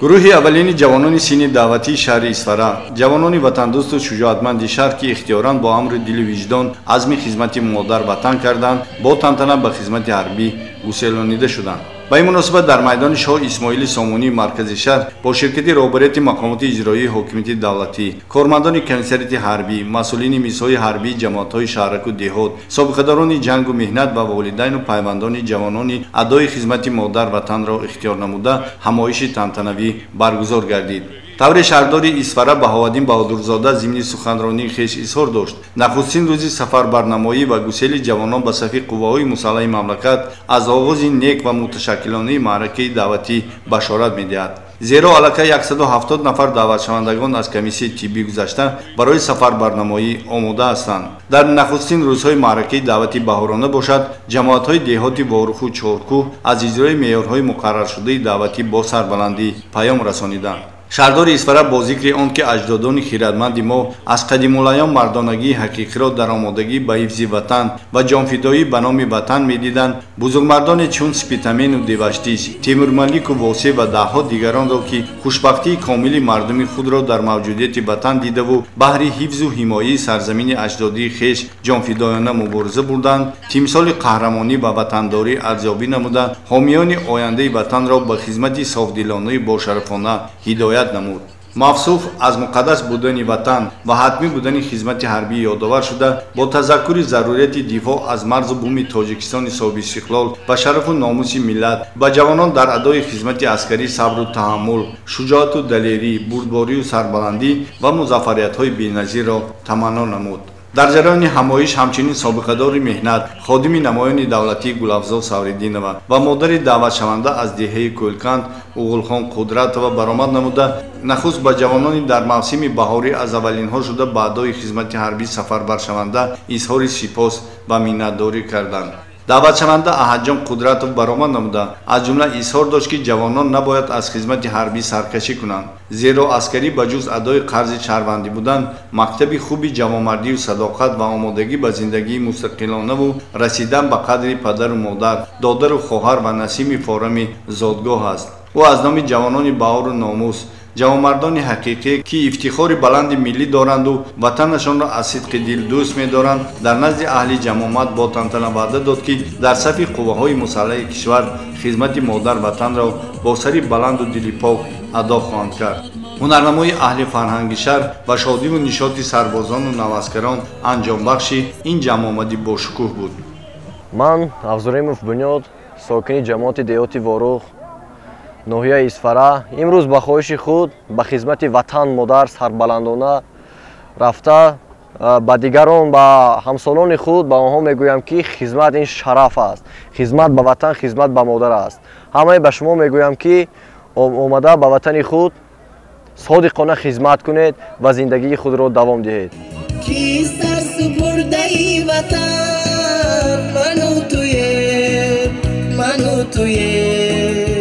Гурӯҳи аввалини ҷавонони синни даъватии шаҳри Исфара, ҷавонони ватандӯсту шуҷоатманди шаҳр, ки ихтиёран бо амри дилу виҷдон азми хизмати модар ватан карданд, бо тантана ба хизмати ҳарбӣ гуселонида шуданд. Ба ин муносибат дар майдони Шоҳ Исмоили Сомонии маркази шаҳр бо ширкати роҳбарияти мақомоти иҷроии ҳокимияти давлатӣ, кормандони комиссариати ҳарбӣ, масъулини мизҳои ҳарбии ҷамоатҳои шаҳраку деҳот, собиқадорони ҷангу меҳнат ва волидайну пайвандони ҷавонони адои хизмати модар ватанро ихтиёр намуда ҳамоиши тантанавӣ баргузор гардид. Тавре шаҳрдори Исфара Баҳоваддин Баҳодурзода зимни суханронии хеш изҳор дошт, нахустин рӯзи сафарбарнамоӣ ва гусели ҷавонон ба сафи қувваҳои мусаллаҳи мамлакат аз оғози нек ва муташаккилонаи маъракаи даъватӣ башорат медиҳад. Зеро аллакай 170 нафар даъватшавандагон аз комиссияи тиббӣ гузашта барои сафарбарнамоӣ омода ҳастанд. Дар нахустин рӯзҳои маъракаи даъвати баҳорона бошад, ҷамоатҳои деҳоти Воруху Чоркӯҳ аз иҷрои меъёрҳои муқарраршудаи даъватӣ бо сарбаландӣ паём расониданд. Шаҳрдори Исфара бо зикри он ки аҷдодони хиратманди мо аз қадимулайём мардонагии ҳақиқиро дар омодагӣ ба ҳифзи ватан ва ҷонфидоӣ ба номи ватан медиданд, бузургмардоне чун Спитамену Деваштич, Темурмалику Восеъ ва даҳҳо дигаронро, ки хушбахтии комили мардуми худро дар мавҷудияти ватан дидаву баҳри ҳифзу ҳимояи сарзамини аҷдодии хеш ҷонфидоёна мубориза бурданд, тимсоли қаҳрамонӣ ва ватандорӣ арзёбӣ намуда, ҳомиёни ояндаи ватанро ба хизмати софдилонаи бошарафона ҳидоят намуд. Мавсуф аз муқаддас будани ватан ва ҳатмӣ будани хизмати ҳарбӣ ёдовар шуда, бо тазаккури зарурияти дифоъ аз марзу буми Тоҷикистони соҳибистиқлол ва шарафу номуси миллат ба ҷавонон дар адои хизмати аскарӣ сабру таҳаммул, шуҷоату далерӣ, бурдборию сарбаландӣ ва музаффариятҳои беназирро таманно намуд. Дар ҷараёни ҳамоиш ҳамчунин собиқадори меҳнат, ходими намоёни давлатии Гулафзо Савриддинова ва модари даъватшаванда аз деҳаи Кӯлканд Уғулхон Қудратова баромад намуда, нахуст ба ҷавонони дар мавсими баҳорӣ аз аввалинҳо шуда ба адои хизмати ҳарбӣ сафарбаршаванда изҳори сипос ва миннатдорӣ карданд. Даъватшаванда Аҳадҷон Қудратов баромад намуда, аз ҷумла изҳор дошт, ки ҷавонон набояд аз хизмати ҳарбӣ саркашӣ кунанд, зеро аскарӣ ба ҷуз адои қарзи шаҳрвандӣ будан, мактаби хуби ҷавонмардию садоқат ва омодагӣ ба зиндагии мустақилонаву расидан ба қадри падару модар, додару хоҳар ва насими форами зодгоҳ аст. Ӯ аз номи ҷавонони баҳору номус, ҷавонмардони ҳақиқӣ, ки ифтихори баланди миллӣ доранду ватанашонро аз сидқи дил дӯст медоранд, дар назди аҳли ҷамомат бо тантана ваъда дод, ки дар сафи қувваҳои мусаллаҳи кишвар хизмати модар ватанро бо сари баланду дили пок адо хоҳанд кард. Ҳунарнамои аҳли фарҳанги шаҳр ва шодиву нишоти сарбозону наваскарон анҷомбахши ин ҷамъомади бошукӯҳ буд. Ман Афзуримов Бунёд, сокини ҷамоати деҳоти Ворух, ноҳияи Исфара, имрӯз ба хоҳиши худ ба хизмати ватан модар сарбаландона рафта, ба дигарон, ба ҳамсолони худ, ба онҳо мегӯям, ки хизмат ин шараф аст, хизмат ба ватан, хизмат ба модар аст. Ҳамаи ба шумо мегӯям, ки омада ба ватани худ содиқона хизмат кунед ва зиндагии худро давом диҳед. Ки сарсупурдаи ватан ману туем, ману туем.